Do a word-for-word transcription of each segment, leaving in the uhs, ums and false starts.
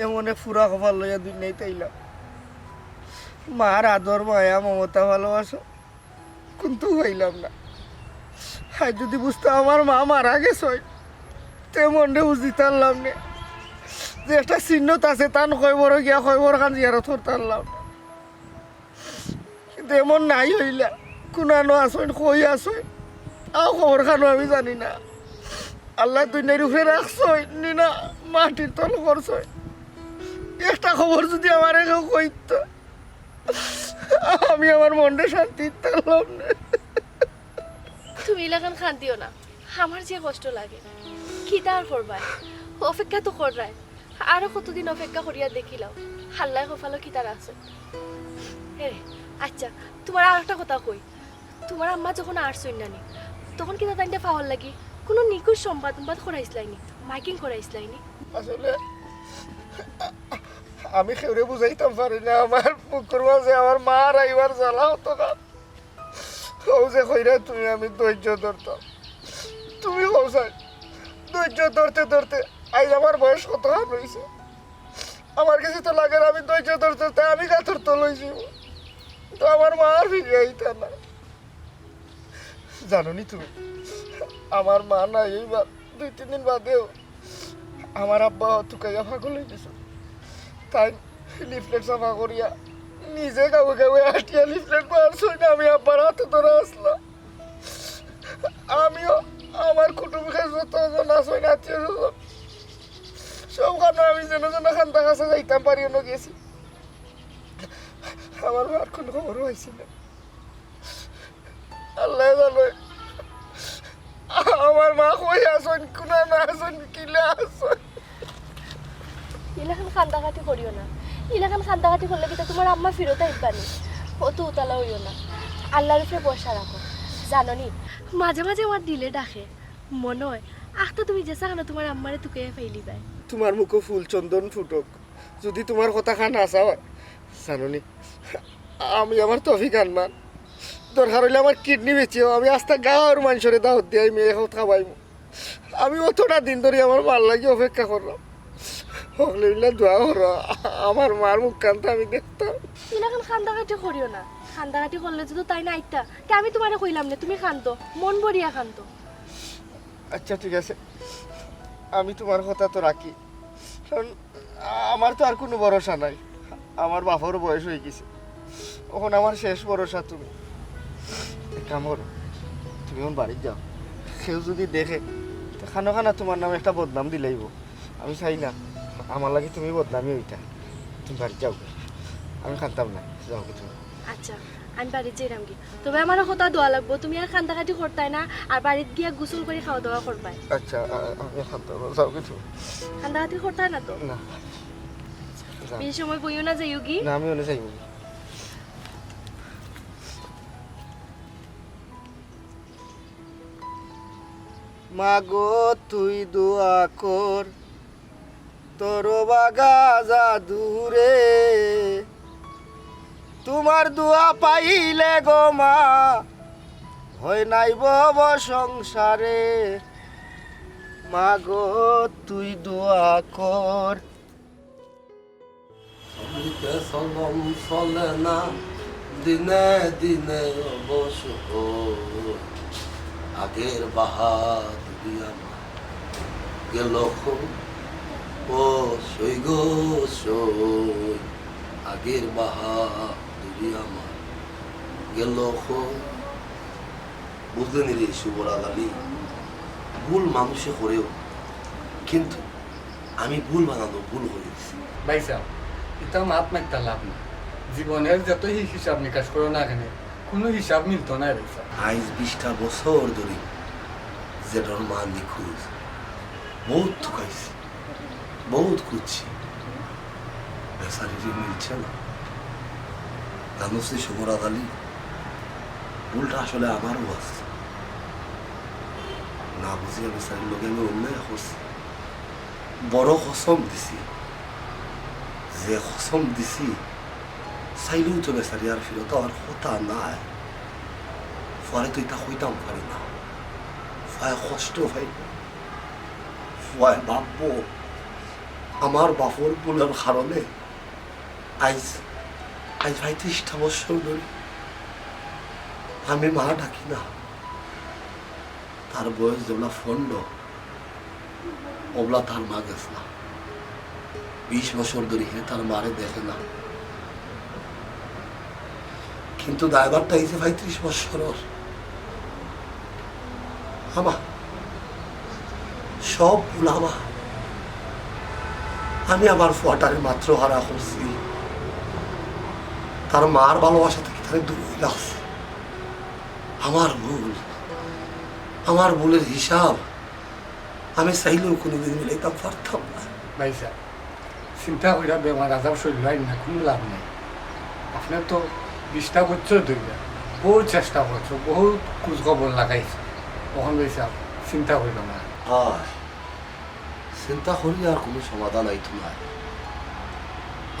এমন এক ফুরা কপাল লইয়া দুনিয়াত আইলাম। মার আদর, মায়া, মমতা, ভালোবাসা কুন্তা পাইলাম না। আইজ যুদি বুঝতাম আমার মা মারা গেছইন, তে মনরে বুঝাইতাম পারলাম নে যে একটা চিহ্ন আছে, তান কবরো গিয়া কবরখান জিয়ারত করতাম পারলাম না। কিন্তু এমন নাই অইলা, কুনানো আছইন, কই আছইন, তাও কবরখানো আমি জানি না। আল্লায় দুনিয়ার উপরে রাখছইন নি না মাটির তল করছইন, একটা খবর যুদি আমারে কেউ কইতো, আমি আমার মনরে শান্তি দিতাম পারলাম না। তুমি ইলাখান কান্দিও না, আমার যে কষ্ট লাগে। কিতা আর করবায়, অপেক্ষা তো কররায়, আরো কতদিন অপেক্ষা করিয়া দেখিলাও, আল্লায় কপালো কিতা রাখছইন। এরে, আচ্ছা, তুমার আর একটা কথা কই, তুমার আম্মা যখন আছইন না নি, তখন কিতা তাইনরে পাওয়ার লাগি কুনু নিখোঁজ সংবাদ সংবাদ করাইছলায় নি, মাইকিং করাইছলায় নি? আসলে আমি কেউরে বুঝাইতাম পারি না, আমার বুকুর মাঝে আমার মা হারাইবার জ্বালা অতখান। অউ যে কইরায় তুমি, আমি ধৈর্য ধরতাম। তুমি কও চাই, ধৈর্য ধরতে ধরতে আইজ আমার বয়স কতখান অইছে। আমার গেছে তো লাগের আমি ধৈর্য ধরতে ধরতে আমি গাতর তল অইছি। তো আমার মা আর ফিরিয়া আইতা না। জানো নি তুমি, আমার মা নাই অইবার দুই তিন দিন বাদেউ আমার আব্বা তুকাইয়া পাগল অইগেছইন। তাইন লিফলেট ছাপা করিয়া নিজে গাঁওয়ে গাঁওয়ে আটিয়া লিফলেট বারছইন, আমি আব্বার আতো ধরা আছলাম। আমিও, আমার কুটুম যতজন আছইন, আত্মীয় স্বজন, সবখানো আমি যেন যেন কান্দা কাছা যাইতাম পারি, অনো গেছি। আমার মার কুনু খবরও পাইছি না। আল্লায় জানইন আমার মা কই আছইন, কুনানো আছইন, কিলা আছইন। ইলাখান কান্দাকাটি করিও না। ইলাখান কান্দাকাটি করলে কিতা তুমার আম্মা ফিরত আইবা নি? অত উতালা অইও না, আল্লার উপরে ভরসা রাখো। জানো নি, মাঝে মাঝে আমার দিলে ডাকে, মনো অয় আখতা তুমি যেছা খানো তুমার আম্মারে তুকাইয়া পাইলিবায়। তুমার মুখো ফুল চন্দন ফুটুক, যুদি তুমার কথাখান হাছা অয়। জানো নি, আমি আমার তৌফিক আনমান, দরকার অইলে আমার কিডনি বেচিয়াও আমি আস্তা গাঁওর মানষরে দাওত দিয়া আমি এক খাবাইমু। আমি অতটা দিন ধরি আমার মার লাগি অপেক্ষা কররাম। হকলে মিল্লা দোয়া করো, আমার মার মুখখান তো আমি দেখতাম। ইলাখান কান্দাকাটি করিও না। কান্দাকাটি করলে যুদি তাইন আইতা, তে আমি তুমারে কইলাম নে, তুমি কান্দো, মন ভরিয়া কান্দো। আচ্ছা, ঠিক আছে, আমি তুমার কথা তো রাখি, কারণ আমার তো আর কুনু ভরসা নাই। আমার বাপরও বয়স অইগেছে, অখন আমার শেষ ভরসা তুমি। এক কাম করো, তুমি অখন বাড়িত যাও, কেউ যুদি দেখে, তে খানো খানা তুমার নামে একটা বদনাম দিলাইবো। আমি চাই না আমার লাগি তুমি বদনামি অইতা। তুমি বাড়িত যাও, আমি কানতাম না, যাও তুমি। আচ্ছা, আমি বাড়িত যাইরামগি। তবে আমারও কথা দেওয়া লাগবো, তুমি আর কান্দাকাটি করতায় না, আর বাড়িত গিয়া গোসল করি খাওয়া দাওয়া করবায়। আচ্ছা, আ-, আ-, আমি কানতাম না, যাও তুমি। কান্দাকাটি করতায় না তো? না। যাও। বেশি সময় বইও না, যাইওগি। না, আমি অনে যাইমু। মাগো তুই দোয়া কর, তোর বাগা জাদুরে, তুমার দোয়া পাইলে গো মা, হয় নাই ভব সংসারে। মাগো তুই দোয়া কর। চলিতে চলন চলে না, দিনে দিনে অবশ হই। আগের বাহাদুরি আমার গেল কই, ও সই গো সই। আগের বাহাদুরি আমার গেল কই। বুঝলে নি রে শুভরাজ আলী, ভুল মানুষে করেও, কিন্তু আমি ভুল বানানো ভুল করে দিছি। ভাইসাব, ইতা মাত মাতিয়া লাভ নাই। জীবনের যতই হি-, হিসাব নিকাশ করো না কেনে, কুনু হিসাব মিলতো নায় ভাইসাব। আইজ বিশটা বছর ধরি জেঠর মা নিখোঁজ। বউত তুকাইছি, বউত খুঁজছি, বেচারিরে মিলছে না। জানোস নি শুভরাজ আলী, ভুলটা আসলে আমারও আছে। না বুঝিয়া বেচারির লগে আমি অন্যায় করছি। বড় কসম দিছি, যে কসম দিছি, চাইলেও তো বেচারি আর ফিরত আওয়ার কথা নায়। ফুয়ারে তো ইতা কইতাম পারি না, ফুয়ায় কষ্ট পাইবো, ফুয়ায় ভাববো। আমার বাপর ভুলর কারণে আইজ, আইজ পঁয়ত্রিশটা বছর ধরি আমি মা ডাকি না। তার বয়স যেবলা পনরো, অবলা তার মা গেছলা। বিশ বছর ধরি হে তার মারে দেখে না। কিন্তু দায়ভারটা অইছে পঁয়ত্রিশ বছরর। আমা, সব ভুল আমা। আমি আমার ফুয়াটারে মাত্র হারা করছি। তার মার ভালোবাসা থাকি তারে দূরই রাখছি। আমার ভুল, আমার ভুলর হিসাব আমি চাইলেও কুনুদিন মিলাইতাম পারতাম না। ভাইসাব, চিন্তা কইরা বেমার আজার সইল্লাইন না, কুনু লাভ নাই। আপনে তো বিশটা বছর ধইরা বউত চেষ্টা করছো, বউত খুঁজ খবর লাগাইছো। অখন ভাইসাব, চিন্তা কইরো না। আর চিন্তা করি আর কুনু সমাধান আইতো নায়।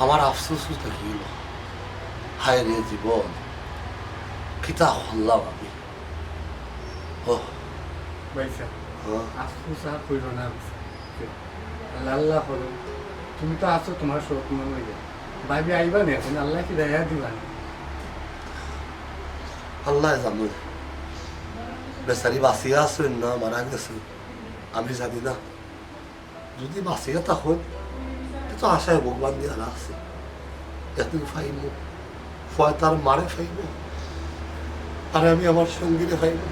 আমার আফসোস থাকি গেল। হায় রে জীবন, কিতা করলাম আমি? ওহ। ভাইসাব, হ্যাঁ? আফসোস আর কইরো না। আল্লাহ আল্লাহ করো, তুমি তো আছো তুমার সৎ মন অইয়া। ভাবি আইবা নে অখন, আল্লায় কিতা দয়া দিবা নে। আল্লায় জানইন, বেচারি বাঁচিয়া আছইন না মারা গেছইন, আমি জানি না। যুদি বাঁচিয়া থাকইন, তে তো আশায় ভগবান দিয়া রাখছি। একদিন পাইমু, ফুয়ায় তার মারে পাইবো, আর আমি আমার সঙ্গীরে পাইমু,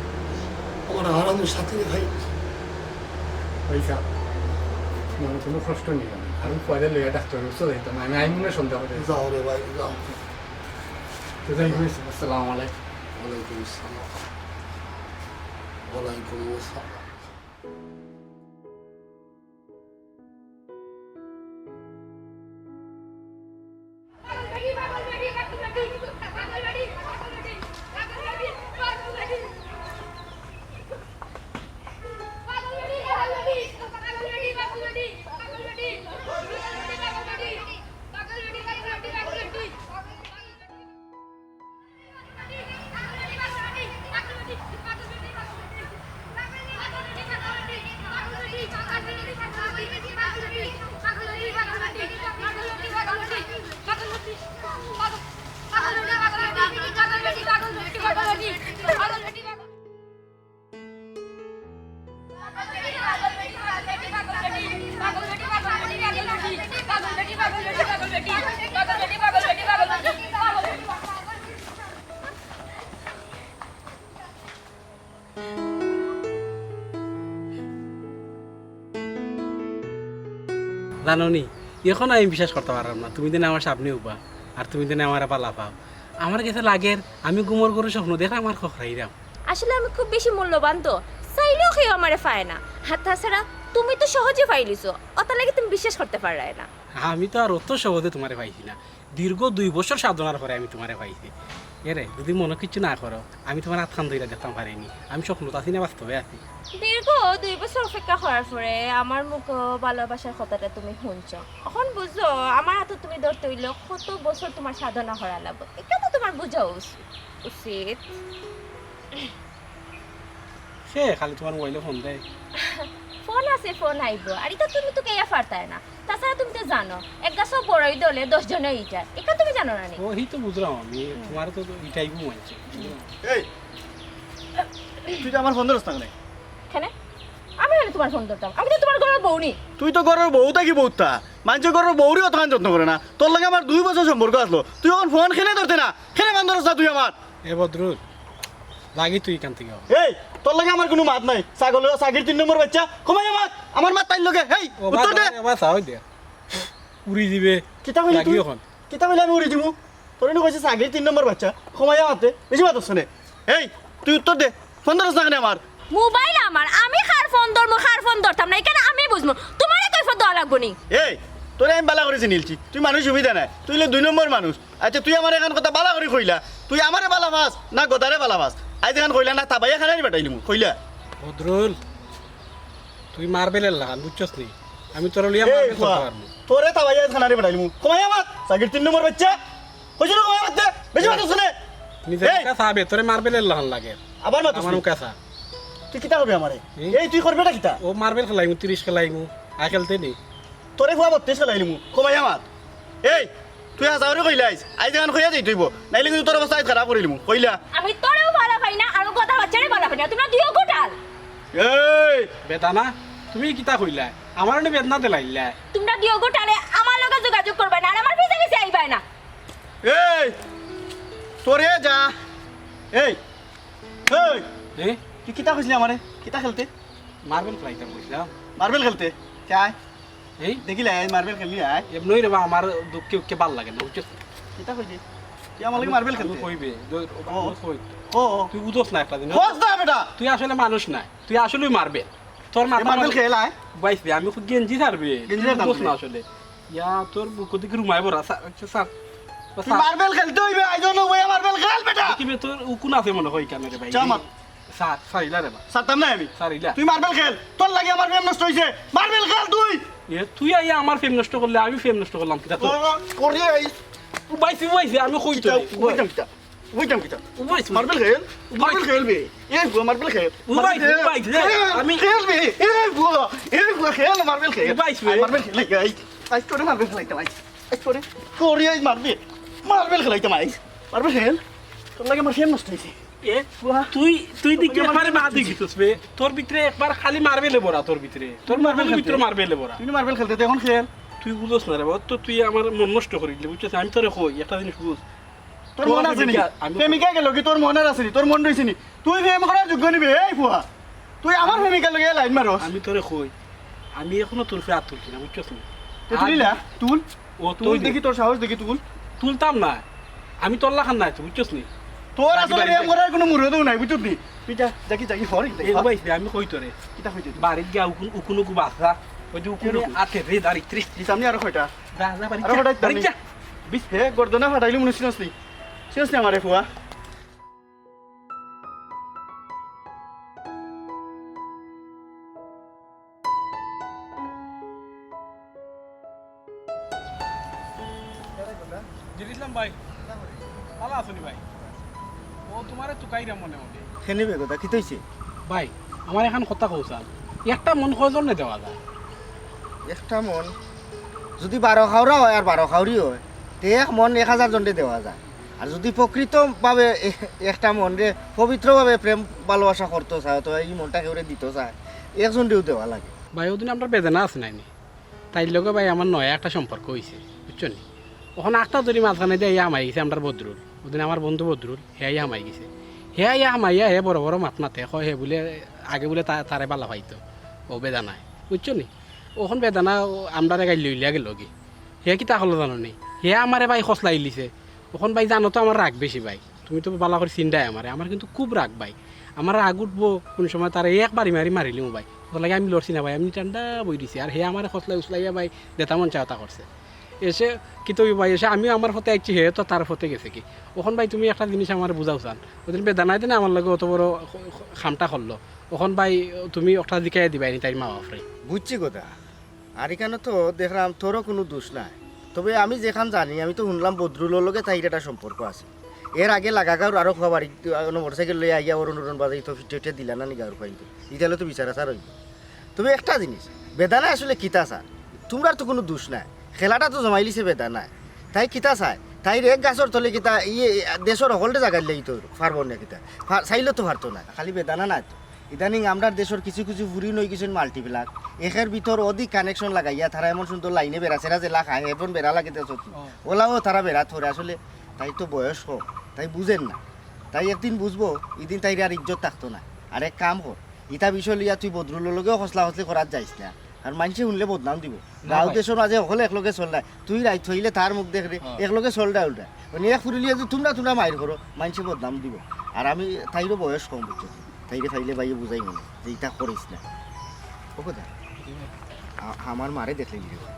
আমার হারানো সাথীরে পাইমু। ভাইসাব, মনো কুনু কষ্ট নিও না। আমি ফুয়ারে লইয়া ডাক্তারর গেছে যাইতাম, আমি আইমু নে সন্ধ্যা করি। যাও রে ভাই, যাও। তো যাই হোক, আসসালামু আলাইকুম। ওয়ালাইকুম আসসালাম। ওয়ালাইকুম আসসালাম। জানো নি, অখন আমি বিশ্বাস করতাম পাররাম না, তুমি যেন আমার সামনে উবা, আর তুমি যেন আমারে ভালা পাও। আমার গেছে লাগের, আমি ঘুমর ঘুরো স্বপ্ন দেখরাম আর খকরাইরাম। আসলে আমি খুব বেশি মূল্যবান তো, চাইলেও কেউ আমারে পায় না। আর তাছাড়া তুমি তো সহজে পাইলিছো, অতার লাগি তুমি বিশ্বাস করতে পাররায় না। আমি তো আর অত সহজে তুমারে পাইছি না, দীর্ঘ দুই বছর সাধনার পরে আমি তুমারে পাইছি। এরে, যুদি মনো কিচ্ছু না করো, আমি তুমার আতখান ধইরা দেখতাম পারিনি, আমি স্বপ্নত আছি না বাস্তবে আছি। দীর্ঘ দুই বছর অপেক্ষা করার পরে আমার মুখো ভালোবাসার কথাটা তুমি হুনছো। অখন বুঝো, আমার আতো তুমি ধরতে অইলে কত বছর তুমার সাধনা করা লাগবো। ইটা তো তুমার বুঝা উচিত, উচিত। হে খালি তুমার মোবাইলো ফোন দেয়। ফোন আছে, ফোন আইবো। আর ইতা তুমি তো কেয়া পারতায় না। তাছাড়া তুমি তো জানো, এক গাছো বড়ই ধরলে দশ জনে ইটার। ইটা তুমি জানো না নি? ও, হি তো বুঝরাম আমি। হুম। তুমার তো ইটাই বউ আনছে। এই, তুই তো আমার ফোন ধরস না কেনে? কেনে? আমি কেনে তুমার ফোন ধরতাম? আমি তো তুমার ঘরর বউ নি। তুই তো ঘরর বউ থাকি বউতা। মানষে ঘরর বউরে অতখান যত্ন করে না। তোর লগে আমার দুই বছর সম্পর্ক আছলো। তুই অখন ফোন কেনে ধরতে না? কেনে ফোন ধরস না তুই আমার? এ বদরুল, লাগি তুই ইখান থাকি। এই, তোর লগে আমার কুনু মাত নাই। ছাগলর ছাগির তিন নম্বর বাইচ্চা। কমাইয়া মাত। আমার মাত তাইর লগে। এই, ও, উত্তর দে। বাস, বাস, বাস, অই দে। উড়ি দিবে। কিতা কইলি লাগি তুই? অখন। কিতা কইলে আমি উড়ি দিমু? তোরে নু কইছি ছাগির তিন নম্বর বাইচ্চা। কমাইয়া মাত রে। বেশি মাতস কেনে? এই, তুই উত্তর দে। ফোন ধরস না কেনে আমার? মোবাইল আমার, আমি কার ফোন ধরমু, কার ফোন ধরতাম না, ইখান আমি বুঝমু। তুমারে কৈফত দেওয়া লাগবো নি? এই, তোরে আমি ভালা করি চিনিলছি, তুই মানুষ সুবিধা নায়, তুই অইলে দুই নম্বর মানুষ। আইচ্ছা, তুই আমারে এখান কথা ভালা করি কইলা, তুই আমারে ভালা পাস না গদারে ভালা পাস? আইজ এখান কইলা না, থাবাইয়া কানারি ফাটাইলিমু, কইলা। বদরুল, তুই মার্বেলর লাখান, বুঝছস নি? আমি তোরে লইয়া এই মার্বেল খেলতাম পারমু। তোরে থাবাইয়া কানারি ফাটাইলিমু। কমাইয়া মাত, ছাগির তিন নম্বর বাইচ্চা। কইছি না কমাইয়া মাত দে, বেশি মাতস কেনে? নিজে এই! মুখা চাবে, তোরে মার্বেলর লাখান লাগে। আবার মাতস আমার নি? মুখা চা। তুই কিতা করবে আমারে? এই? এই তুই করবে না কিতা? ও মার্বেল খেলাইমু, তিরিশ খেলাইমু, আয় খেলতে নি। তোরে ফুয়া বত্রিশ খেলাইলিমু, কমাইয়া মাত। এই, তুই হাছা করি কইলাইস, আইজ এখান কইয়া যাইতে অইবো, নাইলে কিন্তু তোর অবস্থা আইজ খারাপ করিলিমু, কইলা। আমি তোরেও ভালা পাই না, আর ও গধার বাচ্চারে ভালা পাই না, তুমরা দুইও গুটাল। এই! বেদানা, তুমি কিতা কইলায়? আমারে নি বেদনা দিলাইলায়। তুমরা দুইও গুটালে আমার লগে যোগাযোগ করবায় না, আর আমার পিছে পিছে আইবায় না। এই! তোরে যা। এই! এই! এ? তুই কিতা কইছলি আমারে? কিতা খেলতে? মার্বেল খেলাইতাম কইছলাম। মার্বেল খেলতে? চাই। এই? দেখিলে আয়, মার্বেল খেললি আয়। এমনই রে বা, আমার দুঃখে উখে ভালা লাগে না, বুঝছস? কিতা কইলি? তুই আমার লগে মার্বেল আমি খেলতে? কইবে, দ-, ও। আমি কই। ও, ও। তুই বুঝছস না একটা জিনিস। কস না বেটা। তুই আসলে মানুষ নায়, তুই আসলেই মার্বেল। তোর এ মাথা মার্বেল মানে খেল আয়। বাইস বে, আমি খুব গেঞ্জি ছাড়বে। গেঞ্জি তুই ছাড়তাম বুঝছস রে। না আসলে। ইয়া, তোর বুক দিকে রুমায় ভরা, স্যার, আচ্ছা, স্যার। ও, তুই স্যার। মার্বেল খেলতে অইবে, আইজ নু বইয়া মার্বেল খেল বেটা। কি বে, তোর উকুন আছে মনে হয় কানে রে ভাই। চা মাত। স্যার, স্যার, ইলা রে বা। ছাড়তাম না আমি। স্যার, ইলা। তুই মার্বেল খেল, তোর লাগি আমার প্রেম নষ্ট অইছে। মার্বেল খেল তুই। এ, তুই আইয়া আমার প্রেম নষ্ট করলে, আমি প্রেম নষ্ট করলাম কিতা তোর? ও, করি আইস। উবাইছি, উবাইছি, আমি কই কিতা, তোরে? উবাইতাম কিতা? উবাইতাম কিতা? উবাইছি। মার্বেল খেল, উবাইছি। মার্বেল খেল বে। এ বুয়া, মার্বেল খেল। উবাইছি, মার্বেল খেল। উবাইছি, এ, আমি খেল বে। এ বুয়া, এ বুয়া খেল, মার্বেল খেল। উবাইছি বে। আই মার্বেল খেল, আই। আই তোরে মার্বেল খেলাইতাম, আই। আই তোরে, তোরে আই মার্বেল। মার্বেল খেলাইতাম আই। মার্বেল খেল। তোর লাগি আমার প্রেম নষ্ট অইছে। এ, বুয়া। তুই, তুই দেখি একবারে বাদ দিছস বে। তোর ভিতরে একবার খালি মার্বেলে ভরা, তোর ভিতরে। তোর তুই মার্বেল মনের ভিতরে খেলতে। মার্বেলে ভরা। তুই মার্বেল খেলতে, তুই এখন খেল। তুই বুঝস না রে বাবা, তো তুই আমার মন নষ্ট করি দিলি, বুঝছস? আমি তোরে কই, একটা জিনিস বুঝ। তোর তোর মন আছে নি? প্রেমিকা, আমি প্রেমিকা গেল কি তোর মন আর আছে নি? তোর মন রইছে নি? তুই প্রেম করার যোগ্য নি বে, এই ফুয়া। তুই আমার প্রেমিকার লগে লাইন মারস। আমি তোরে কই, আমি এখনো তোর ফে আত তুলছি না, বুঝছস নি? তে তুলিলা? তুল। ও, তুল তুই দে। দেখি তোর সাহস দেখি তুল। তুলতাম না। আমি তোর লাখান নায় তো, বুঝছস নি? তোর বাড়ি, আসলে বাড়ি, প্রেম বাড়ি। করার কোনো মুরদও নাই, বুঝছস নি? তুই যা, যা কি, যা কি, হর, এ, যা। ভাই, আমি কই তোরে। কিতা কইতে তুই? বাড়িত গিয়া উকুন, উকুন উকু বাসা। ওই যে উকুন কেনে? উকু। আতে রে, দাঁড়ি, ত্রিশ। দিতাম নি আরো কয়টা? যা, যা, বাড়ি আরো যা, কয়টা দিতাম বাড়ি নি। যা। বিশ হে, গর্দনা ফাটাইলি মনে চিনস নি? চিনস নি আমারে ফুয়া? জির ইসলাম ভাই, ভালা আছো নি ভাই? ও, তুমারে তুকাইরাম মনে মনে। কেনে বে কথা, কিতা অইছে? ভাই, আমার একখান কথা কও চাইন, একটা মন কয়জনরে দেওয়া যায়? একটা মন যুদি বারো খাওরা অয় আর বারো খাওরি অয়, তে এক মন এক হাজার জনরে দেওয়া যায়। আর যুদি প্রকৃতভাবে এ-, একটা মনরে পবিত্রভাবে প্রেম ভালোবাসা করতো চায়, অথবা ই মনটা কেউরে দিতো চায়, একজনরেউ দেওয়া লাগে। ভাই, ওদিন আমরার বেদনা আছে নায়নি? তাইর লগে ভাই আমার নয়া একটা সম্পর্ক অইছে, বুঝছো নি? অখন আখতা ধরি মাঝখানেদি আইয়া হামাই গেছে আমরার বদরুল। ওদিন আমার বন্ধু বদরুল, হে আইয়া হামাই গেছে। হে আইয়া হামাইয়া হে বড় বড় মাত মাতে, কয় হে বুলে আগে বুলে তা-, তারে ভালা পাইতো, ও বেদানায়, বুঝছো নি? অখন বেদানা ও আমরারে গাইল্লা উল্লিয়া গেলোগি। হে কিতা করলো জানো নি? হে আমারে ভাই খসলাইলিছে। অখন ভাই জানো তো আমার রাগ বেশি ভাই। তুমি তো ভালা করি চিনরায় আমারে। আমার কিন্তু খুব রাগ ভাই। আমার রাগ উঠবো কুনু সময় তারে এক বাড়ি মারি মারিলিমু ভাই। অতার লাগি আমি লড়ছি না ভাই। আমি ঠান্ডা বই দিছি। আর হে আমারে খসলাই উসলাইয়া ভাই যেতা মন চায় অতা করছে। এসে কিতা অইবো ভাই? এসে আমিও আমার পথে আইছি, হে তো তার পথে গেছেগি। অখন ভাই তুমি একটা জিনিস আমারে বুঝাও চাইন। ওদিন বেদানায় দিনে আমার লগে অত বড় খ-, খ-, কামটা করলো। অখন ভাই তুমি একটা জিকাইয়া দিবায়নি তাইর মা বাপরে। বুঝছি কথা। আর ইখানো তো দেখরাম তোরও কুনু দুষ নাই। তবে আমি যেখান জানি, আমি তো হুনলাম বদরুলর লগে তাইর একটা সম্পর্ক আছে। এর আগে লাগাগাঁওর আরো খোয়া বাড়ি, আহ, মোটরসাইকেল লইয়া আইয়া অরণ অরণ বাজাইতো, ফিটে ফিটে দিলা না নি গাঁওর পাইনতে। ইতালে তো বিচার আচার অইবো। তবে একটা জিনিস, বেদানায় আসলে কিতা চায়? তুমরার তো কুনু দুষ নাই। খেলাটা তো জমাইলিছে বেদানায়। তাই কিতা চায়? তাইর এক গাছর তলে কিতা, ইয়ে, দেশর হকলরে জাগাইলাইতো পারবো না কিতা? পা-, চাইলেও তো পারতো না। খালি বেদানা নায় তো। ইদানিং আমরার দেশর কিছু কিছু ফুরিন অইগেছইন multiplex, একের ভিতর অধিক connection লাগাইয়া তারা এমন সুন্দর লাইনে বেড়া ছেড়া যেলা খায়, এমন বেড়া লাগে দেশত। ও। অলাও তারা বেড়াত করে, আসলে তাইর তো বয়স কম, তাই বুঝের না। তাই একদিন বুঝবো, ইদিন তাইর আর ইজ্জত থাকতো না। আর এক কাম কর, ইতা বিষয় লইয়া তুই বদরুলর লগেও খসলা খসলি করাত যাইস না, আর মাইনষে হুনলে বদনাম দিবো। না গাঁও ভাই। দেশর মাঝে হকলে একলগে চলরায়, তুই রাইত অইলে তার মুখ দেখরে, হ্যাঁ। একলগে চলরায় উল্টা। মানে এক ফুরি লইয়া যদি তুমরা তুমরা মাইর করো, মাইনষে বদনাম দিবো। আর আমি, তাইরও বয়স কম, বুঝছো? তাইরে পাইলে ভাইয়ে বুঝাই মনে যে ইতা করিস না। ও কথা, আ-, আমার মারে দেখলে নি রে ভাই?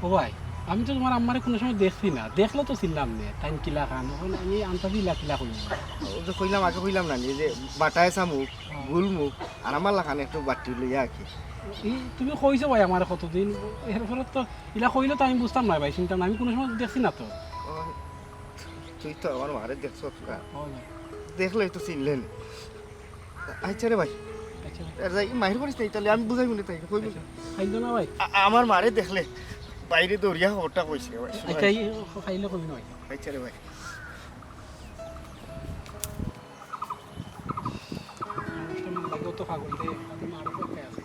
ও ভাই, আমি তো তুমার আম্মারে কুনু সময় দেখছি না, দেখলে তো চিনলাম নে, তাইন কিলা খান, অখন আমি আন্তাজি ইলা কিলা কইলাম। ও যে কইলাম, আগে কইলাম না নি যে বাটায় চামুক, হ্যাঁ। গুলমুখ, আর আমার লাখান একটু বাট্টি লইয়া আর কি। ই, তুমি কইছো ভাই আমারে কতদিন, এরপরে তো ইলা কইলে তো আমি বুঝতাম না ভাই, চিনতাম না, আমি কুনু সময় দেখছি না তো। ও, তুই তো আমার মারে দেখছস না। ও ভাই। দেখলে তো চিনলে নি। আচ্ছা রে ভাই, আচ্ছা। আর যাই, মাইর করিস না, তাইলে আমি বুঝাই মনে তাই, কই মনে? আচ্ছা। খাইল না ভাই? আ-, আমার মারে দেখলে বাইরে দৌড়িয়া খবরটা কইছে ভাই। আচ্ছা, এই খাইলে কই নয়? আচ্ছা রে ভাই। মানুষটা মারা গেল তো পাগল রে, তাতে মারা করতে আছে।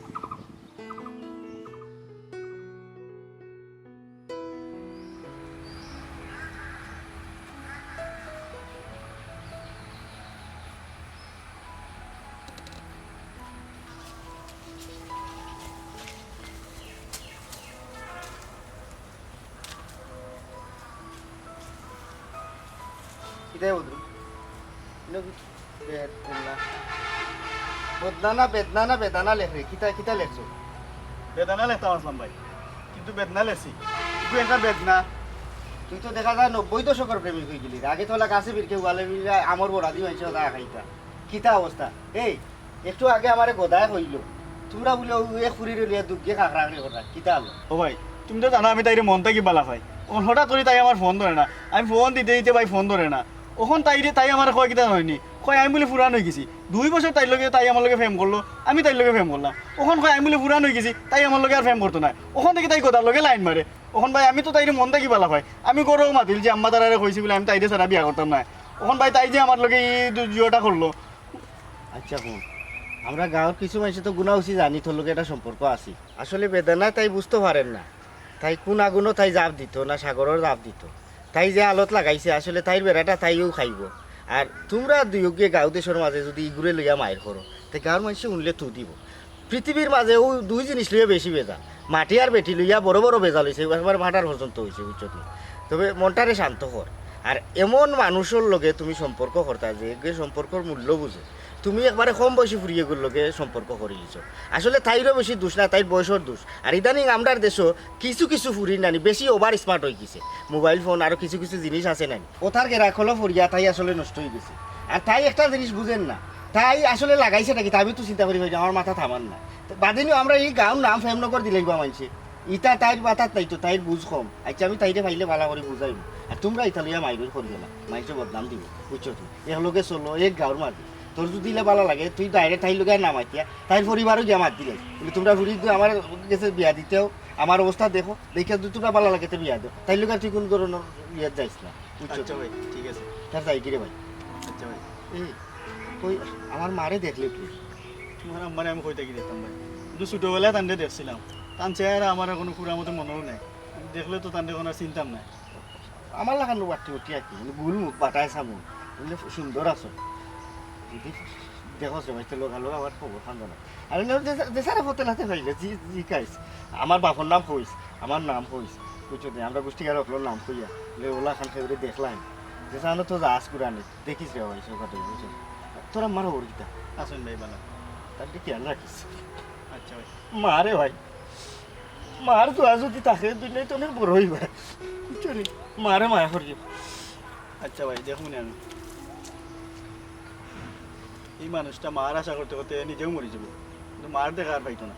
কিতায় বদরু? ইনো কি বেদনা? বদনা না, বেদনা না, বেদানা লেখ রে। কিতা, কিতা লেখছো? বেদানা লেখতাম আসলাম ভাই, কিন্তু বেদনা লেখছি। তুই একটা বেদনা। তুই তো দেখা যায় নব্বই দশকর প্রেমিক অই গেলি রে। আগে তো ওলা গাছে বিরকে উয়ালে মিলে আমর বড়া দি মাইনষে ওটা খাইতা। কিতা অবস্থা? এই, একটু আগে আমারে গদায় কইলো, তুমরা বুলে অউ এক ফুরিরে লইয়া দুগ্গে কাকড়াকাকড়ি কররা, কিতা অইলো? ও ভাই, তুমি তো জানো আমি তাইরে মন থাকি বালা পাই। অখন হঠাৎ করি তাই আমার ফোন ধরে না। আমি ফোন দিতে দিতে ভাই ফোন ধরে না। অখন তাইরে, তাই আমারে কয় কিতা জানো নি? কয় আমি বুলে ফুরান অই গেছি। দুই বছর তাইর লগে, তাই আমার লগে প্রেম করলো, আমি তাইর লগে প্রেম করলাম। অখন কয় আমি বুলে ফুরান অই গেছি, তাই আমার লগে আর প্রেম করতো নায়। অখন থাকি তাই গদার লগে লাইন মারে। অখন ভাই আমি তো তাইরে মন থাকি বালা পাই। আমি ঘরো মাতিল যে আম্মা তারারে কইছি বুলে আমি তাইরে ছাড়া বিয়া করতাম নায়। অখন ভাই তাই যে আমার লগে ই দু-, জুয়াটা করলো, আচ্ছা হুন, আমরা গাঁওর কিছু মাইনষে তো গুনা উচিত জানি তোর লগে একটা সম্পর্ক আছে। আসলে বেদনায় তাই বুঝতো পারের না, তাই কুন আগুনো তাই জাপ দিতো না সাগরো জাপ দিতো। তাই যে আলত লাগাইছে আসলে তাইর বেড়াটা তাইও খাইবো। আর তুমরা দুইওগিয়ে গাঁও দেশর মাঝে যুদি ইগুরে লইয়া মাইর করো, তে গাঁওর মাইনষে হুনলে তু দিবো। পৃথিবীর মাঝে অউ দুই জিনিস লইয়া বেশি বেজাল, মাটি আর বেটি লইয়া বড় বড় বেজাল অইছে, একবার murder পর্যন্ত অইছে, বুঝছো নি? তবে মনটারে শান্ত কর। আর এমন মানুষর লগে তুমি সম্পর্ক করতা যে, যে সম্পর্কর মূল্য বুঝে, তুমি একবারে কম বয়সী ফুরিগুর লগে সম্পর্ক করিলিছো। আসলে তাইরও বেশি দুষ না, তাইর বয়সর দুষ। আর ইদানিং আমরার দেশো কিছু কিছু ফুরির নানি বেশি over smart অই গেছে, মোবাইল ফোন আরো কিছু কিছু জিনিস আছে নানি, ওতার গেরা খলো পড়িয়া তাই আসলে নষ্ট অই গেছে। আর তাই একটা জিনিস বুঝের না, তাই আসলে লাগাইছেটা কিতা, আমি তো চিন্তা করি ভাই, আমার মাথাত হামার না। তো বাদে নিও আমরা ই গাঁওর নাম প্রেমনগর দিলাইবা মাইনষে। ইতা তাইর মাথাত নাই তো, তাইর বুঝ কম। আচ্ছা, আমি তাইরে পাইলে বালা করি বুঝাইমু। আর তুমরা ইতা লইয়া মাইর করিও না, মাইনষে বদনাম দিবো, বুঝছো নি? একলগে চলো, এক গাঁওর মাঝে। তোর যুদি ইলা বালা লাগে, তুই direct তাইর লগে আর না মাতিয়া, তাইর পরিবারও গিয়া মাত দিলে। কিন্তু তুমরা ফুরি আমার গেছে বিয়া দিতেও, আমার অবস্থা দেখো, দেখিয়া যুদি তুমরা বালা লাগে, তে বিয়া দেও। তাইর লগে আর তুই কুনু ধরনর ইয়ে যাইস না, বুঝছো? আচ্ছা ভাই, ঠিক আছে। তার যাই কি রে ভাই? আচ্ছা ভাই। এই, কই, আমার মারে দেখলে তুই? তোমার আম্মারে আমি কই থাকি দেখতাম ভাই? কিন্তু ছোটবেলায় তানরে দেখছিলাম। তান চেহারা আমার এখনো পুরা মতো মনেও নাই। দেখলে তো তানরে এখন আর চিনতাম না। আমার লাখান বাট্টি উঠি আর কি, মানে গুল মুখ, বাটায় চামুচ, বুঝলে, সুন্দর আছো। যদি দেখো সে ভাই, তো লগা লগা আমার খবর খান জানা। আমি না যে, যে স্যারে ফতে লাতে পাইলে, জি, জি কাইস। আমার বাপর নাম কইস, আমার নাম কইস। বুঝছো নি? আমরা গোষ্ঠী কারো অকলর নাম কইয়া, লে ওলা খান খেয়ে দেখলাম। যে জানো তো যা আজ কুরানি, দেখিস রে ভাই, সব কথা বুঝছো? তোরা মারা ওর কিতা? আসুন ভাই, বালা। তার খেয়াল রাখিস। আচ্ছা ভাই। মারে ভাই। মার দোয়া যদি থাকে, দুনিয়ায় তো অনেক বড় অইবা। বুঝছো নি? মারে মায়া করি। আচ্ছা ভাই, দেখমু নে আমি। এই মানুষটা মার আশা করতে করতে নিজেও মরি যাইবো, কিন্তু মার দেখা আর পাইতো না।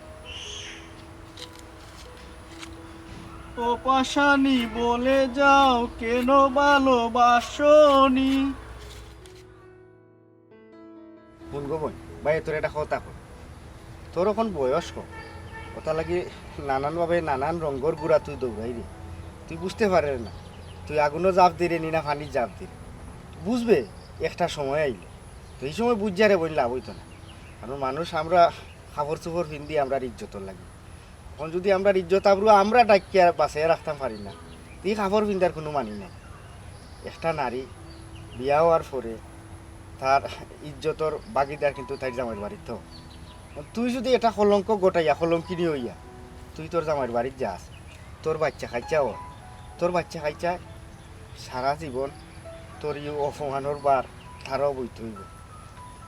ও পাশানি, বলে যাও কেন ভালোবাসনি? হুন গো বইন, ভাই তোর একটা কথা কই, তোর অখন বয়স কম, ওটার লাগি নানান ভাবে নানান রঙর ঘুড়া তুই দৌড়াইরে, তুই বুঝতে পাররে না, তুই আগুনো জাপ দিরে নি না পানিত জাপ দিরে, বুঝবে একটা সময় আইলে। তো ই সময় বুঝিয়া রে বইন লাভ অইতো না, কারণ মানুষ আমরা কাপড় চোপড় পিন্দি আমরার ইজ্জতর লাগি। অখন যদি আমরার ইজ্জত আবরু আমরা ডাকিয়া বাঁচাইয়া রাখতাম পারি না, তে ই কাপড় পিন্দার কুনু মানি নাই। একটা নারী বিয়া অওয়ার পরে তার ইজ্জতর ভাগিদার কিন্তু তাইর জামাইর বাড়িত। তুই যদি এটা কলঙ্ক ঘটাইয়া, কলঙ্কিনী অইয়া, তুই তোর জামাইর বাড়িত যাস, তোর বাইচ্চা কাইচ্চা অয়, তোর বাইচ্চা কাইচ্চায় সারা জীবন তোর ই অপমানর ভার তারাও বইতে অইবো।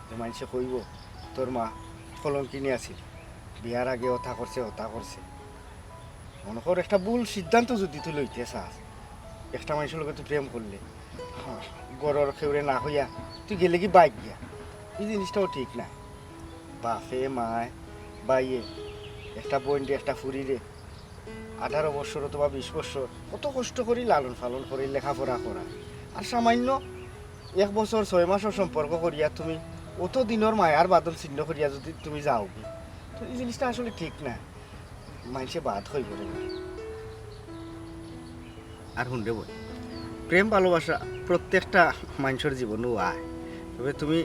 যে মাইনষে কইবো, "তোর মা কলঙ্কিনী আছিল, বিয়ার আগে অতা করছে, অতা করছে।" মনো কর, একটা ভুল সিদ্ধান্ত যদি তুই লইতে চাস, একটা মাইনষর লগে তুই প্রেম করলে, হ্যাঁ, ঘরর কেউরে না কইয়া তুই গেলেগি বাইক গিয়া, ই জিনিসটাও ঠিক না। বাপে, মায়, ভাইয়ে একটা বইনরে, একটা ফুরিরে আঠারো বৎসর অথবা বিশ বৎসর কত কষ্ট করি লালন পালন করি লেখাপড়া করা, আর সামান্য এক বছর ছয় মাসর সম্পর্ক করিয়া তুমি অত দিনর মায়ার বাঁধন ছিন্ন করিয়া যদি তুমি যাওগি, তো এই জিনিসটা আসলে ঠিক না। মাইনষে বাদ হইব রে। আর হুন রে বইন, প্রেম ভালোবাসা প্রত্যেকটা মাইনষর জীবনও আয়। তবে তুমি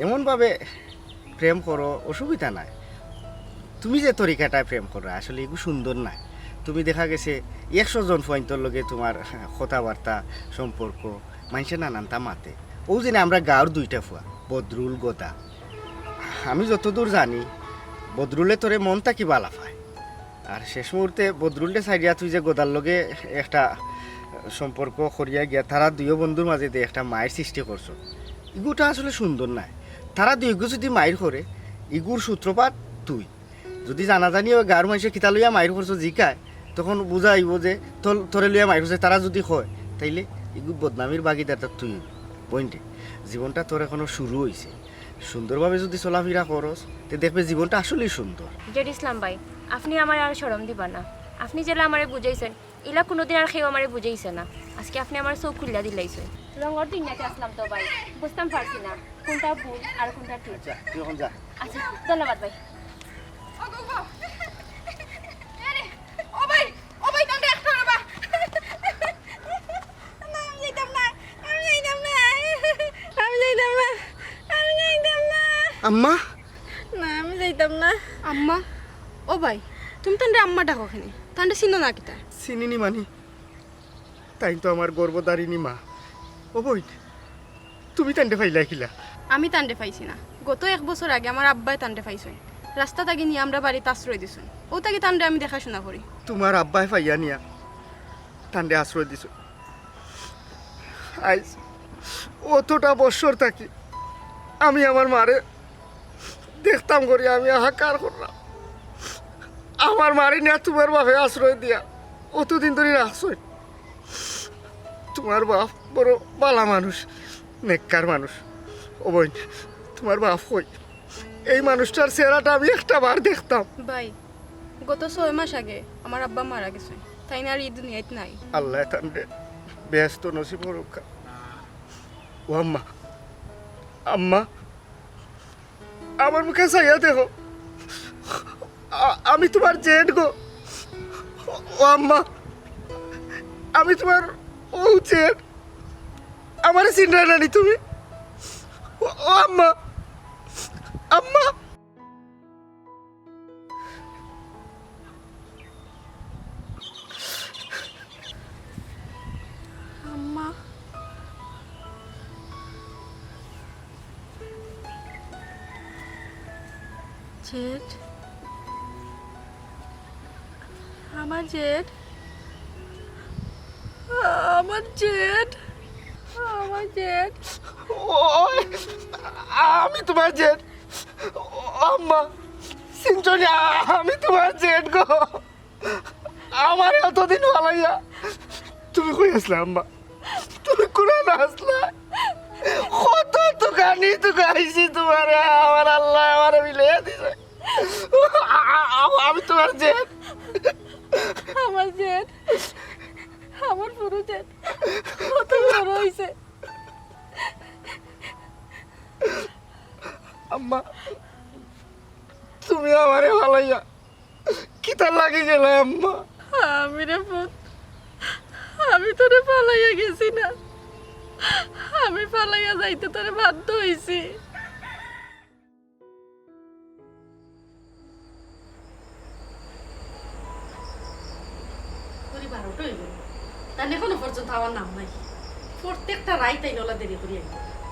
এমনভাবে প্রেম করো, অসুবিধা নাই। তুমি যে তরিকাটায় প্রেম করো, আসলে এগু সুন্দর নায়। তুমি দেখা গেছে একশো জন ফুয়াইন্তর লগে তোমার কথাবার্তা, সম্পর্ক, মাইনষে নানানতা মাতে। অউ যে না আমরা গাঁওর দুইটা ফুয়া, বদরুল, গদা। আমি যতদূর জানি, বদরুলে তোরে মন থাকি বালা পায়। আর শেষ মুহূর্তে বদরুলরে ছাড়িয়া তুই যে গদার লগে একটা সম্পর্ক করিয়া গিয়া তারা দুইও বন্ধুর মাঝে যে একটা মাইর সৃষ্টি করছো, ইগুটা আসলে সুন্দর নায়। তারা দুইগু যদি মাইর করে, ইগুর সূত্রপাত তুই। যদি জানাজানি অয়, গাঁওর মাইনষে কিতা লইয়া মাইর করছো জিকায়, তখন বুঝা আইব যে তোর, তোরে লইয়া মাইর করছে, তারা যদি কয়, তাইলে ইগু বদনামির ভাগিদারটা তুই অইবি। বইন রে, জীবনটা তোর এখনো শুরু অইছে। সুন্দরভাবে যদি চলাফিরা করস, তে দেখবে জীবনটা আসলেই সুন্দর। জেড ইসলাম ভাই, আপনি আমারে আর শরম দিবা না। আপনি যেলা আমারে বুঝাইছেন, ইলা কোনোদিন আর কেউ আমারে বুঝাইছে না। আজকে আপনি আমার চোখ খুলিয়া দিলাইছেন। রঙর দুনিয়াতে আসলাম তো ভাই, বুঝতাম পারছি না কোনটা ভুল আর কোনটা ঠিক। আচ্ছা, তুই এখন যা। আচ্ছা, ধন্যবাদ ভাই। ও ভাই, ও ভাই, তাহলে একটা না বা। না, আমি যাইতাম না, আমি যাইতাম না, আমি যাইতাম না, আমি যাইতাম না। আম্মা? না, আমি যাইতাম না। আম্মা? ও ভাই, তুমি তানরে আম্মা ডাকো কেনে? তানরে চিনো না কিতা? চিনি নি মানি, তাইন তো আমার গর্ভধারিণী মা। ও বইন, তুমি তানরে পাইলায় কিলা? আমি তানরে পাইছি না। গত এক বছর আগে আমার আব্বায় তানরে পাইছইন। রাস্তা থাকি নিয়া আমরার বাড়িত আশ্রয় দিছইন। অউ থাকি তানরে আমি দেখাশুনা করি। তোমার আব্বায় পাইয়া নিয়া তানরে আশ্রয় দিছইন। আইজ অতটা বৎসর থাকি আমি আমার মারে দেখতাম করি আমি হাহাকার কররাম। আমার মারে নিয়া তোমার বাপে আশ্রয় দিয়া অতদিন ধরি রাখছইন। তোমার বাপ বড় বালা মানুষ, নেককার মানুষ। ও বইন, তোমার বাপ কই? এই মানুষটার চেহারাটা আমি একটা বার দেখতাম। ভাই, গত ছয় মাস আগে আমার আব্বা মারা গেছইন। তাইন আর ই দুনিয়াত নাই। আল্লায় তানরে বেহেস্ত নসিব করউক্কা। ও আম্মা, আম্মা, আমার মুখে চাইয়া দেখো। আ-, আমি তোমার জেঠ গো। ও আম্মা, আমি তোমার অউ জেঠ। আমারে চিনরায় না নি তুমি? ও, ও আম্মা, আম্মা। আম্মা। জেঠ। আমার জেঠ। আমার জেঠ। আমার জেঠ। ও, আমি তোমার জেঠ। ও আম্মা, চিনছো নি? আমি তোমার জেঠ গো। আমারে অতদিন ফালাইয়া তুমি কই আছলায় আম্মা? তুমি কুনানো আছলায়? কত তুকানি তুকাইছি তোমারে, আমার আল্লায় আমারে বিলাইয়া দিছে। আ-, আ-, আমি তোমার জেঠ। আমার জেঠ, আমার পুরো জেঠ কত বড় অইছে। আম্মা, তুমি আমারে ফালাইয়া কিতার লাগি গেলায় আম্মা? আমি রে পুত, আমি তোরে ফালাইয়া গেছি না, আমি ফালাইয়া যাইতে তোরে বাধ্য অইছি। ঘড়ি বারোটা অইলো, তাইন এখনো পর্যন্ত আওয়ার নাম নাই। প্রত্যেকটা রাইত তাইন অলা দেরি করি আইন।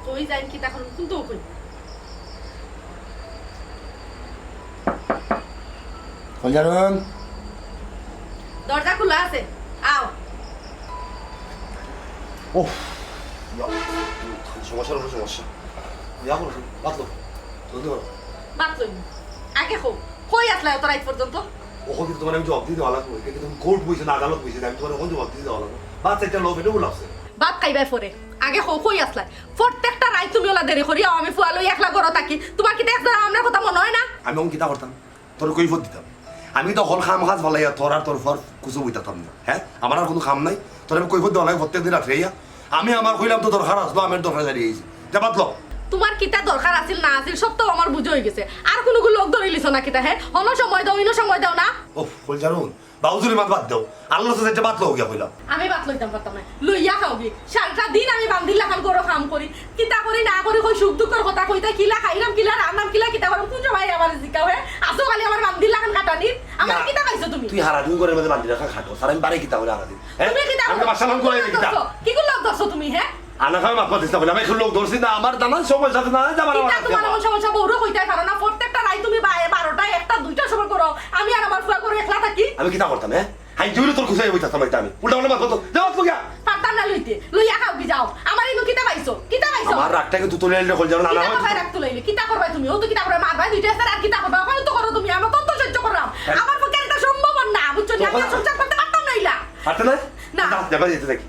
কই যাইন, কিতা করইন, কুন্তাউ কইন না। কইলাম। দরজা খুলা আছে, আও। ওহ, ইয়া, সমস্যার উপরে সমস্যা। ইয়া করো, ভাত লও, জলদি করো। ভাত লইমু। আগে কও, কই আছলায় অত রাইত পর্যন্ত? অখন কিন্তু তোমারে আমি জবাব দিয়া দেওয়া লাগবো। ইটা কিন্তু কোর্ট বইছে না, আদালত বইছে, আমি তোমারে অখন জবাব দিয়া দেওয়া লাগবো। ভাত চাইরটা লও, পেটো ফুলাছে। ভাত খাইবায় পরে। আগে কও, কই আছলায়? প্রত্যেকটা রাইত তুমি অলা দেরি করি আও, আমি ফুয়া লই একলা ঘরো থাকি। তোমার কিতা একজরা আমরার কথা মনো অয় না? আমি অখন কিতা করতাম? তোরে কৈফত দিতাম। আমি তো অখন কাম কাজ ফালাইয়া তোর আর তোর ফুয়ার কুচো বই থাকতাম না। হে? আমার আর কুনু কাম নাই? তোরে আমি কৈফত দেওয়া লাগে প্রত্যেক দিন রাত্রে আইয়া? আমি আমার কইলাম তো দরকার আছলো, আমি দরকার ছাড়ি আইছি। যা ভাত লও। তোমার কিতা দরকার আছিল না আছিল, সব তো আমার বুঝা অই গেছে। আর কুনুগু লোক ধরিলিছো না কিতা, হে? হনো সময় দেও, ইনো সময় দেও না। ওফ, কইল জানো, বাউজুরি মাত বাদ দেও। আল্লাহ সাথে একটা বাত লও গিয়া কইলাম। আমি বাত লইতাম পারতাম না। লইয়া খাওগি। সারাটা দিন আমি বান্দির লাখান ঘরো কাম করি। কিতা করি না করি, কই সুখ দুঃখর কথা কইতায়, কিলা খাইরাম, কিলা রান্নাম, কিলা কিতা কররাম, কুন সময় আমারে জিকাও, হে? আসো খালি আমার বান্দির লাখান খাটানিত। আমারে কিতা পাইছো তুমি? তুই হারাদিন ঘরর মাঝে বান্দির লাখান খাটো, আর আমি বারে কিতা করি হারাদিন? হে? তুমি কিতা আমি তো করো? বাসা লাম করাই কিতা? কিগুর লোক ধরছো তুমি, হে? আনা খাওয়া মাত মাতিস না কইলে, আমি এখন লোক ধরছি না, আমার দানা সময় সাথে না, যাবার আমার কিতা আছে তোমার আমার। এমন সমস্যা বউরে কইতায় পারো না? প্রত্যেকটা রাইত তুমি বা-, বারোটা, একটা, দুইটার সময় করো, আমি আর আমার ফুয়া করো একলা থাকি। আমি কিতা করতাম, হে? হাই জুড়ে তোর খুশাই বইতাম আমি, উল্টা পাল্টা মাত মাতো, যাও তুই গিয়া। পারতাম না লইতে, লইয়া খাওগি যাও। আমার ইনো কিতা পাইছো? কিতা পাইছো? আমার রাগটা কিন্তু তুলে আনলে কইল জানো না, কিতা না হয় করবায় রাগ তুলাইলে? কিতা করবায় তুমি? ও তো কিতা করবায়, মারবায় দুইটা আছে, আর কিতা করবায়? ওখানে তো করো তুমি, আমি কত সহ্য কররাম। হ্যাঁ। আমার পক্ষে এটা সম্ভব না, বুঝছো নি? আমি আর সংসার করতে পারতাম না ইলা। পারতে না? না। যা, যা, বাড়ি যেতে থাকি।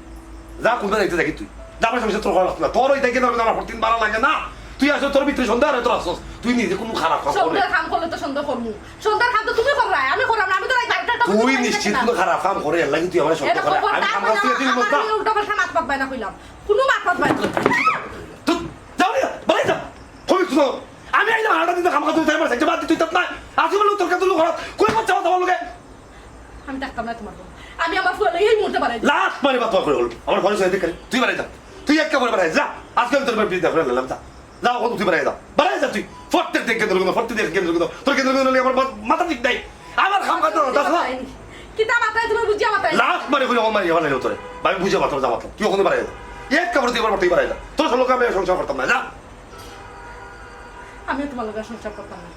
যা, কোন বাড়ি যেতে থাকি তুই? যা, আমার সংসার তোর করা লাগতো না। তোর ওই দেখে না, আমার প্রতিদিন বাড়া লাগে না। তুই আসলে তোর ভিতরে সন্দেহ আর তোর আফসোস। তুই নিজে কোনো খারাপ কাম করে। সন্দেহ কাম করলে তো সন্দেহ করমু। সন্দেহ কাম তো তুমি কররায়, আমি কররাম না। আমি তো রাইত বারোটা একটা তুই নিশ্চিত কোনো খারাপ কাম করে, এর লাগি তুই আমার সন্দেহ করে। আমি কাম কাজ থেকে তুই আমার বলতা। এই উল্টা পাল্টা মাত মাতবায় না কইলাম। কোনো মাত মাতবায় না। তুই যাও রে, বাড়ি যা। কবি শুনো, আমি আইলাম হারাটা দিতে কাম কাজ তুই আমার সাথে বাদ দিতে না। আসি বলে তোর কাছে খারাপ। কই বাচ্চা কথা বলবে? আমি থাকতাম না তোমার ঘরো। আমি আমার ফুয়া লইয়া এই মুহূর্তে বাড়াই দিই। লাখ মারি বাত করে বলবো। আমার ঘরে সবাই দেখে তুই বাড়াই যা। তুই এক কাপড়ে বাড়াই যা। আজকে আমি তোর বাড়ি বিদায় করে নিলাম, যা। যা, ওখানে তুই বাড়াই যা। বাড়াই যা তুই। প্রত্যেক দিন কেন্দ্র করো, প্রত্যেক দিন কেন্দ্র করো। তোর কেন্দ্র করলে আমার মা-, মাথা ঠিক নাই। আমার কাম কাজ না, দাস না। কিতা মাথায় তুমি বুঝিয়া মাথায়? লাখ মারি কইলে আমার মারি ভালো তোরে। আমি বুঝে মাত্র যা মাত্র। তুই ওখানে বাড়াই যা। এক কাপড় তুই আমার বাড়ি বাড়াই যা। তোর সব লোক আমি সংসার করতাম না, যা। আমিও তোমার লগে সংসার করতাম না।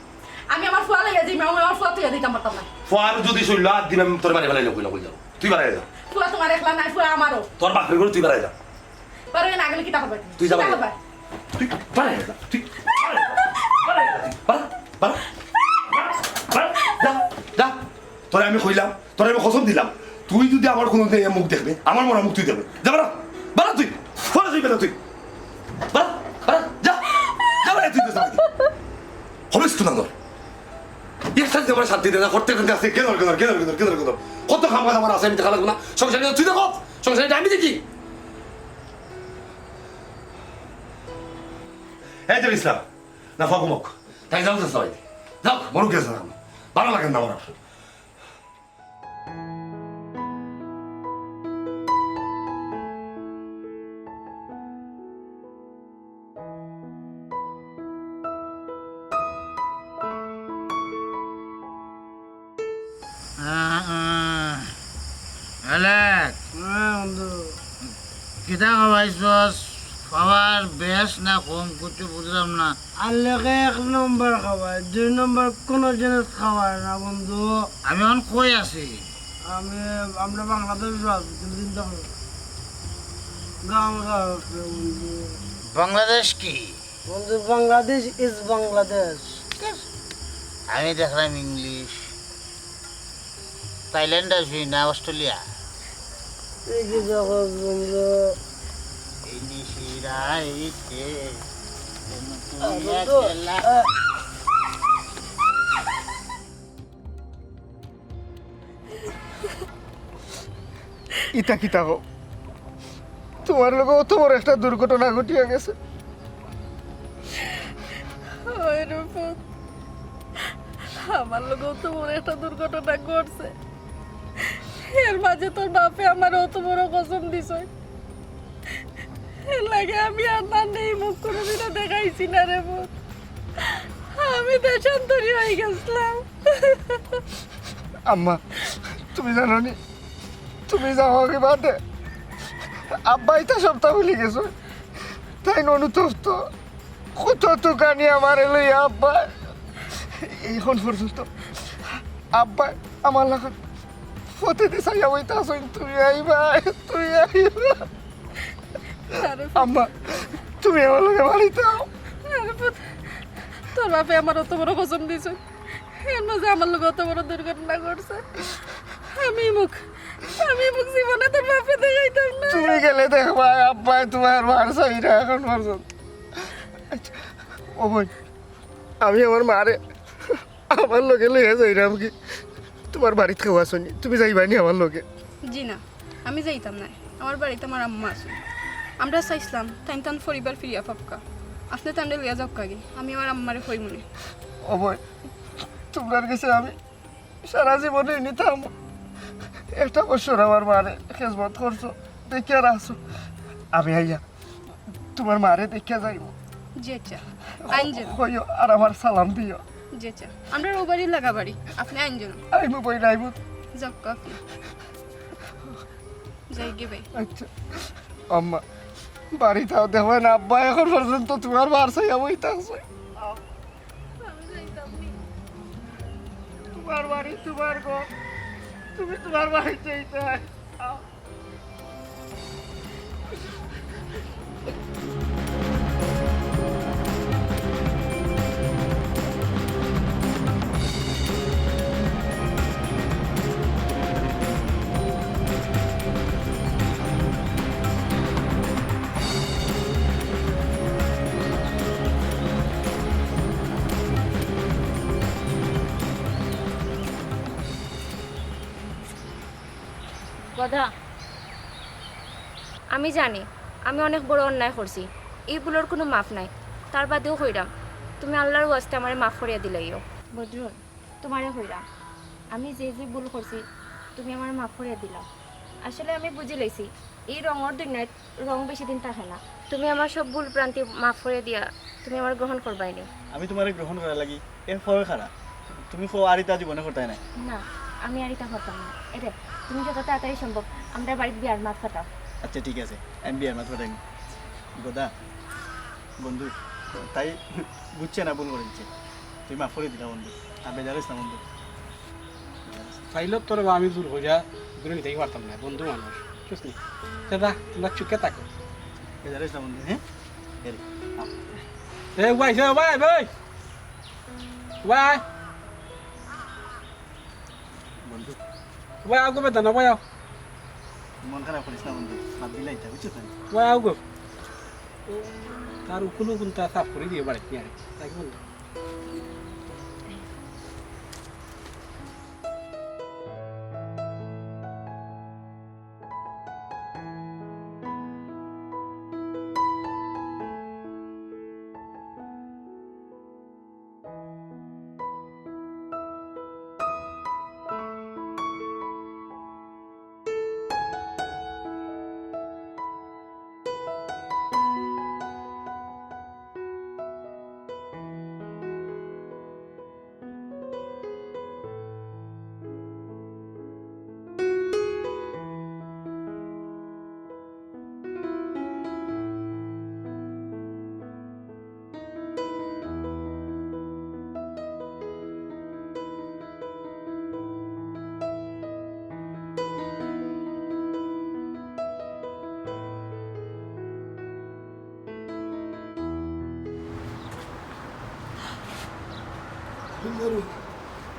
আমি আমার ফুয়া লইয়া যাই, আমি আমার ফুয়া তুইয়া দিতাম পারতাম না। ফুয়ার যদি শরীর হাত দিবে, আমি তোর বাড়ি বাড়াই কইলাম, কই যাবো? তুই বাড়াই যা। ফুয়া তোমার একলা নাই, ফুয়া আমারও। তোর বাপের ঘরে তুই বাড়াই যা। বারো না গেলে কিতা করবে তুমি? তুই যা কিতা বাড়ি। করবে? তুই বাড়ি যা, তুই বাড়ি যা, বাড়ি যা, বাড়ি যা, বাড়ি যা, যা, যা। তোরে আমি কইলাম, তোরে আমি কসম দিলাম, তুই যদি আমার কোনোদিন এই মুখ দেখবে, আমার মরা মুখ তুই দেখবে। যা বাড়া, বাড়া তুই, ফোনে তুই বেটা তুই। বাড়া, বাড়া, যা, যা বাড়া তুই, যা বাড়া। হবে একটু না তোর। একটা দিন আমার শান্তি দে না, প্রত্যেক দিন আজকে গেল, গেল, গেল, গেল, গেল, গেল। কত কাম কাজ আমার আছে, আমি দেখা লাগবো না। সংসারে তুই দেখো, সংসারে আমি দেখি। এই যে ইসলাম, না ফাঁকু মুখ। তাই যাও, যাও, যাও। যাও, মরুক গেছে না। ভালো লাগে না আমার। আহ, আহ। অ্যালেক, হ্যাঁ, বন্ধু। কিতা খাওয়াইছস? খাওয়ার বেশ না কম, কিচ্ছু বুঝলাম না। আল্লাহকে এক নম্বর খাওয়ায়, দুই নম্বর কোনো জিনিস খাওয়ায় না, বন্ধু। আমি এখন কই আছি? আমি, আমরা বাংলাদেশ আছি, তুমি চিন্তা করো। গান গাওয়া আছে, বন্ধু। বাংলাদেশ কি? বন্ধু, বাংলাদেশ is বাংলাদেশ। আমি দেখলাম ইংলিশ। থাইল্যান্ড আসবি না অস্ট্রেলিয়া? তুই কি দেখো বন্ধু? এই নিশিরাইতে তুমি বন্ধু, একলা। আহ। ইতা কিতা কও? তোমার লগে অত বড় একটা দুর্ঘটনা ঘটিয়া গেছে। ওই রূপক, আমার লগে অত বড় একটা দুর্ঘটনা ঘটছে, এর মাঝে তোর বাপে আমার অত বড় কসম দিছে, এর লাগি আমি আর নানির মুখ কোনোদিনও দেখাইছি না রে পুত। আমি দেশান্তরি অই গেছলাম। আম্মা, তুমি জানো নি, তুমি যাওয়ার বাদে আব্বা ইতা সবতা ভুলি গেছে। তাইন অনুতপ্ত, কত তুকানি আমারে লইয়া আব্বা। এখন পর্যন্ত আব্বা আমার লাখান পথেদি চাইয়া বইতা আছইন, তুমি আইবায়, তুমি আইবায়। আরে আম্মা, তুমি আমার লগে বাড়িত আও। আরে পুত, তোর বাপে আমার অত বড় কসম দিছে, এর মাঝে আমার লগে অত বড় দুর্ঘটনা ঘটছে। আমি মুখ, আমি মুখ জীবনে তোর বাপরে দেখাইতাম না। তুমি গেলে দেখবায়, আব্বায় তোমার মার চাইরা এখন পর্যন্ত। আচ্ছা, ও বোন, আমি আমার মারে আমার লগে লইয়া যাইরাম কি? তোমার বাড়িত কেউ আছইন নি? তুমি যাইবায় নি আমার লগে? জি না, আমি যাইতাম নায়। আমার বাড়িত আমার আম্মা আছে। আমরা চাইছলাম তাইন তান পরিবার ফিরিয়া পাউক্কা। আপনে তানরে লইয়া যাউক্কা গি, আমি আমার আম্মারে কইমুনে। ও বইন, তুমরার গেছে আমি সারা জীবন ঋণী থাকমু। একটা বছর আমার মারে খেজমত করছো, দেখিয়া রাখছো। আমি আইয়া তুমার মারে দেখিয়া যাইমু। জি আচ্ছা, আইন যেন। কইও আর আমার সালাম দিও। জি আচ্ছা, আমরার অউ বাড়ি লাগা বাড়ি, আপনে আইন যেন। আইমু বইন, আইমু। যাউক্কা আপনে। যাইগি ভাই। আচ্ছা। আম্মা, বাড়িত আও, দেখবায় না আব্বা এখন পর্যন্ত তুমার বার চাইয়া বই থাকছে। তুমার বাড়ি, তুমার ঘর, তুমি তুমার বাড়িত যাইতায়। গদা, আমি জানি আমি অনেক বড় অন্যায় করছি, ই ভুলর কুনু মাফ নাই। তার বাদেও কইরাম, তুমি আল্লার ওয়াস্তে আমারে মাফ করিয়া দিলাইও। বদরুল, তুমারে কইরাম, আমি যে যে ভুল করছি, তুমি আমারে মাফ করিয়া দিলাও। আসলে আমি বুঝিলাইছি, ই রঙর দুনিয়াত রং বেশি দিন থাকে না। তুমি আমার সব ভুল ভ্রান্তি মাফ করিয়া দিয়া তুমি আমারে গ্রহণ করবায়নি। আমি তুমারে গ্রহণ করার লাগি এর পরে খাড়া। তুমি কও আর ইতা জীবনে করতায় নায়। না, আমি আর ইতা করতাম না। এরে, তুমি যত তাড়াতাড়ি সম্ভব আমরার বাড়িত বিয়ার মাত পাতাও। আচ্ছা, ঠিক আছে, আমি বিয়ার মাত পাতাইমু। গদা, বন্ধু, তাই বুঝছে না, ভুল করি দিছে। তুই মাফ করি দিলা বন্ধু, আর বেজার অইস না বন্ধু। চাইলেও তোরে বা আমি জোর করিয়া দূরে নিতায় পারতাম না, বন্ধু মানুষ, বুঝছস নি? তে যা, তুমরা সুখে থাকো। বেজার অইস না বন্ধু, হ্যাঁ? এরে, আও। এ, ওয়াই, এ, ওয়াই, ওয়াই। ওয়াই। বন্ধু। ওয়াই, আও গো বেটা, না, ওয়াই, আও। মন খারাপ করিস না বন্ধু, বাদ দিলাই ইতা, বুঝছস নি? ওয়াই, আও গো। তার উকুন উকুন তা সাফ করি দিও বাড়িত নিয়া আরে। থাকি বন্ধু।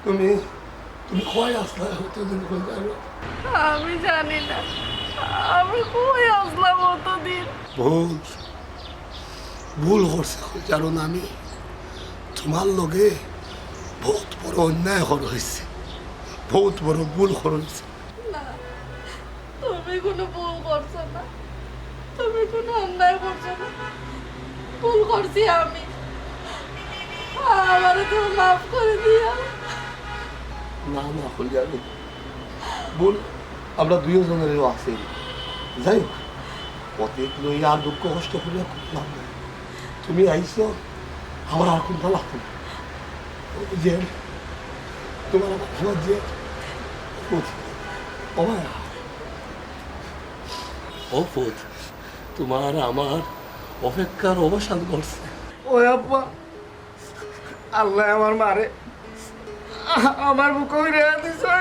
তুমি, তুমি কই আছলা অতদিন, কই জানো? আমি জানি না, আমি কই আছলাম অতদিন। ভুল, ভুল করছি, কই জানো না আমি? তুমার লগে বউত বড় অন্যায় করা অইছে, বউত বড় ভুল করা অইছে। না, তুমি কুনু ভুল করছো না, তুমি কুনু অন্যায় করছো না, ভুল করছি আমি। আমারে তুমি মাফ করি দিও। না, না, কইলাম আমি, ভুল আমরা দুইওজনেরও আছে। যাই হোক, অতীত লইয়া আর দুঃখ কষ্ট করিয়া কুনু লাভ নাই। তুমি আইছো, আমার আর কুনতা লাগতো না। যে তুমার আমার যে, ও ভাই, ও পুত, তুমার আমার অপেক্ষার অবসান ঘটছে। ওই আব্বা, আল্লায় আমার মারে আমার বুকে ফিরাইয়া দিছে।